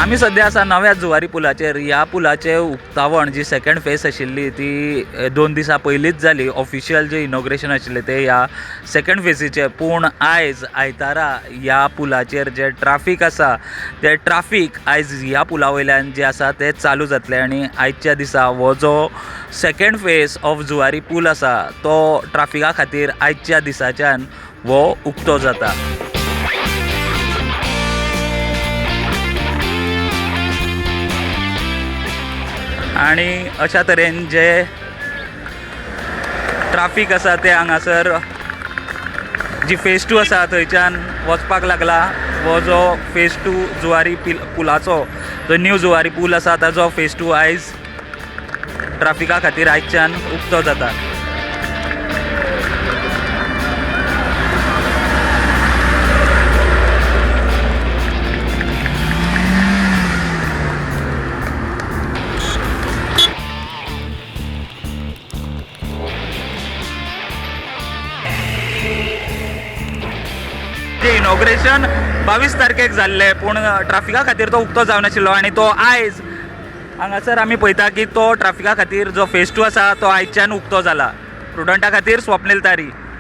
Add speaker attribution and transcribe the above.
Speaker 1: आमी सद्या आसा नव्या जुवारी पुलाचेर. ह्या पुलाचें उक्तावण जी सेकंड फेस आशिल्ली ती 2 दिसां पयलींच जाली. ऑफिशियल जे इनॉग्रेशन आशिल्लें तें ह्या सेकंड फेसीचें. पूण आयज आयतारा ह्या पुलाचेर जें ट्राफीक आसा तें ट्राफीक आयज ह्या पुला वयल्यान जें आसा तें चालू जातलें आनी आयच्या दिसा हो जो सेकंड फेस ऑफ जुवारी पूल आसा तो ट्राफिका खातीर आयच्या दिसाच्यान हो उक्तो जाता. आनी अशा तरेन जे ट्राफीक आसा तें हांगासर जी फेज 2 आसा थंयच्यान वचपाक लागला. हो जो फेज 2 जुवारी पुलाचो जो न्यू जुवारी पूल आसा ताजो फेज 2 आयज ट्राफिका खातीर आयच्यान उक्तो जाता. इनॉग्रेशन 22 तारखेक जाल्लें, पूण ट्राफिका खातीर तो उक्तो जावनाशिल्लो आनी तो आयज हांगासर आमी पळयता की तो ट्राफिका खातीर जो फेज 2 आसा तो आयच्यान उक्तो जाला. प्रुडंटा खातीर स्वप्नील तारी.